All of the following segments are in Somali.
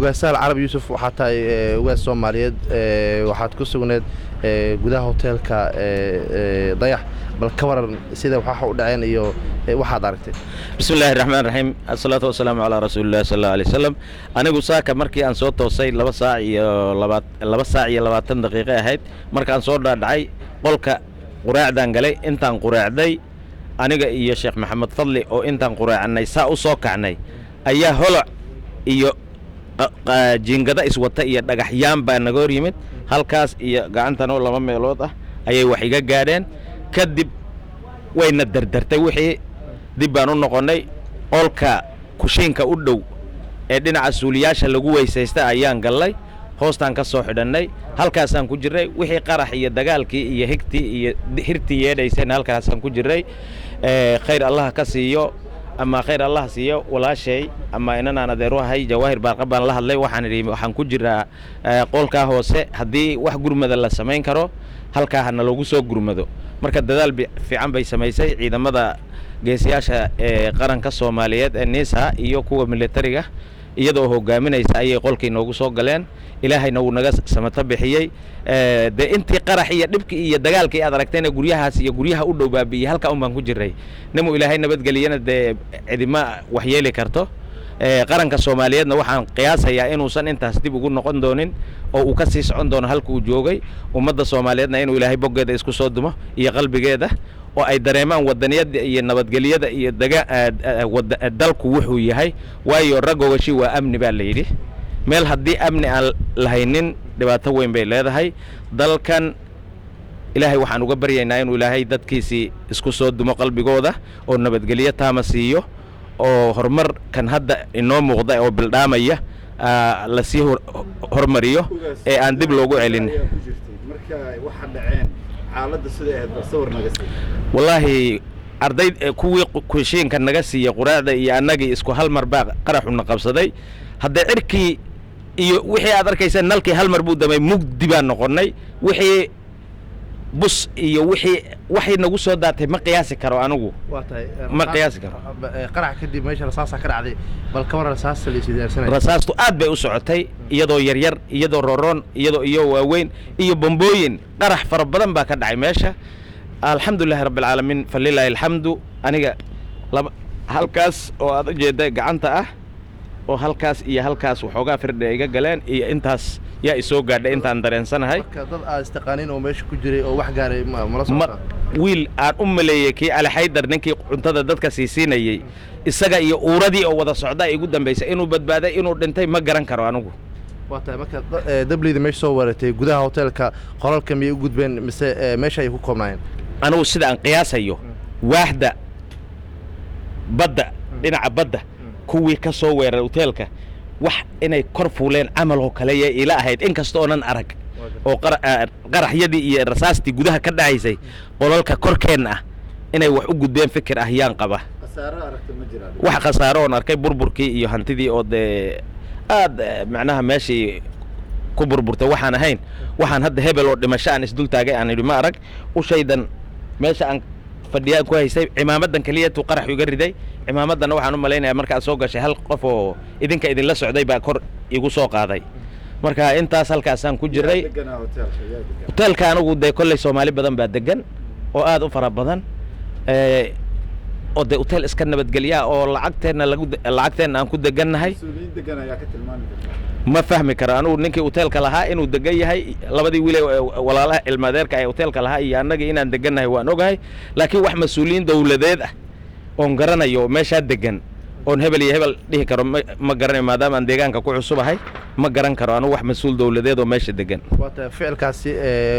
Ugaasaal Carab Yuusuf, waxaa tahay ugaas Soomaaliyeed, waxaad ku sugneed gudaha hoteelka Dayax. Bal ka waran sida waxa u dhaceen iyo waxaad aragtay? Bismi illaahi raxmaan raxiim, asalaatu wasalaamu calaa rasuulillahi sal alla alay wasalam. Anigu saaka markii aan soo toosay 2 saac iyo 2 saac iyo 20 daqiiqo ahayd. Markaan soo dhaadhacay qolka, quraacdaan galay. Intaan quraacday aniga iyo Sheekh Maxamed Fadli oo intaan quraacnay saa u soo kacnay, ayaa holoc iyo jiingado iswata iyo dhagaxyaan baa naga hor yimid. Halkaas iyo gacantanoo laba meelood ah ayay wax iga gaadheen. Kadib wayna dardartay wixii. Dib baan u noqonnay. Qolka kushiinka u dhow ee dhinaca suuliyaasha lagu weysaysta ayaan gallay, hoostaan ka soo xidhannay, halkaasaan ku jirray. Wixii qarax iyo dagaalkii iyo higtii iyo hirtii yeedhaysayna halkaasaan ku jirray. Khayr Allah ka siiyo ama khayr Allah siiyo walaashay ama inanaan adeeru ahay, Jawaahir Baarqa, baan la hadlay. Waxaan idhi, waxaan ku jiraa qolkaa hoose, haddii wax gurmada la samayn karo halkaa hana loogu soo gurmado. Marka dadaal fiican bay samaysay. Ciidamada geesiyaasha ee qaranka Soomaaliyeed ee NISA iyo kuwa militariga iyadoo hogaaminaysa ayay qolkii noogu soo galeen. Ilaahayna wuu naga samato bixiyey. Dee intii qarax iyo dhibkii iyo dagaalkii aad aragtayna guryahaas iyo guryaha u dhow baabi'iyey, halkaa un baan ku jiray. Nimuu Ilaahay nabadgeliyana dee cidima waxyeeli karto. Qaranka Soomaaliyeedna waxaan qiyaasayaa inuusan intaas dib ugu noqon doonin oo uu ka sii socon doono halka uu joogay. Ummadda Soomaaliyeedna inuu Ilaahay boggeeda isku soo dumo iyo qalbigeeda, oo ay dareemaan wadaniyadda iyo nabadgelyada iyo dalku wuxuu yahay. Waayo, raggogashi waa amni baa la yidhi. Meel haddii amni aan lahaynin dhibaato weyn bay leedahay. Dalkan Ilaahay waxaan uga baryaynaa inuu Ilaahay dadkiisii isku soo dumo qalbigooda oo nabadgelyo taama siiyo, oo horumarkan hadda inoo muuqda oo bildhaamaya lasii hormariyo ee aan dib loogu celin. Marka waxa dhaceen, xaaladda siday ahayd bal sawir naga sii. Wallaahi, arday kuwii kushiinka naga siiyey quraacda iyo annagii isku hal mar baa qaraxuna qabsaday. Haddee cirkii iyo wixii aad arkaysa, nalkii hal mar buu damay, mugdi baan noqonnay. Wixii bus iyo wixii waxay nagu soo daatay ma qiyaasi karo anigu. Waa tahay. Ma qiyaasi karo. Qarax kadib meesha rasaasaa ka dhacday. Bal ka waran rasaasta la isweydaarsanaya? Rasaastu aad bay u socotay, iyadoo yaryar, iyadoo roroon, iyadoo iyo waaweyn iyo bombooyin. Qarax fara badan baa ka dhacay meesha. Alxamdulilahi rabbi alcaalamiin, falilaahi alxamdu. Aniga laba halkaas oo aad u jeedda gacanta ah oo halkaas iyo halkaas waxoogaa firdha iga galeen iyo intaas yaa isoo gaadhay intaan dareensanahay. Marka dad aad istaqaanin oo meesha ku jiray oo wax gaaray mala ma socotaa? Wiil aan u maleeyey kii Alixaydar, ninkii cuntada dadka siisiinayey, isaga iyo uuradii oo wada socda igu dambaysay. Inuu badbaaday, inuu dhintay ma garan karo anigu. Waa tahay. Marka dableyda meesha soo waratay, gudaha hoteelka qolalka miyay u gudbeen mise meesha ay ku koobnaayeen? Anigu sida aan qiyaasayo, waaxda badda, dhinaca badda kuwii ka soo weeraray hoteelka, wax inay kor fuuleen camal oo kale yay ila ahayd, inkasta oonan arag oo qaraxyadii iyo rasaastii gudaha ka dhacaysay qolalka korkeenna ah inay wax u gudbeen fikir ah yaan qaba. Khasaaro aragta ma jiraan? Wax khasaaro oon arkay, burburkii iyo hantidii oo dee aad macnaha meeshii ku burburtay waxaan ahayn, waxaan hadda hebel oo dhimasho aan isdul taagay aan idhi ma arag. Ushaydan meesha aan fadhiyaan ku haystay, cimaamadan keliya tuu qarax iga riday. Cimaamadanna waxaan u malaynayaa markaad soo gashay hal qof oo idinka idinla socday baa kor igu soo qaaday. Marka intaas halkaasaan ku jiray. Deganaa hoteelka, yaa degan? Hoteelka anigu dee kolley Soomaali badan baa degan oo aad u fara badan, oo dee hotel iska nabadgelyaa oo lacagteenna lagu lacagteenna aan ku degannahay. Mas-uuliyiin degan ayaa ka tilmaami kartaa? Ma fahmi karo anigu ninkii hoteelka lahaa inuu degan yahay. Labadii wiil ee walaalaha ilmaadeerka ee hoteelka lahaa iyo annagii inaan degannahay waan ogahay, laakiin wax mas-uuliyiin dowladeed ah oon garanayo oo meeshaa degan oon hebel iyo hebel dhihi karo ma garanayo. Maadaama aan deegaanka ku cusubahay, ma garan karo anigu wax mas-uul dowladeed oo meesha degan. Waa tahay. Ficilkaasi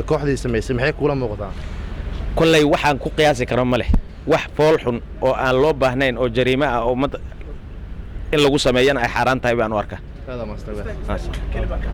kooxdii samaysay maxay kuula muuqdaa? Kolley waxaan ku qiyaasi karo ma leh. Wax fool xun oo aan loo baahnayn oo jariimo ah oo ummadda in lagu sameeyana ay xaaraan tahay baan u arkaa. Aad mahadsan.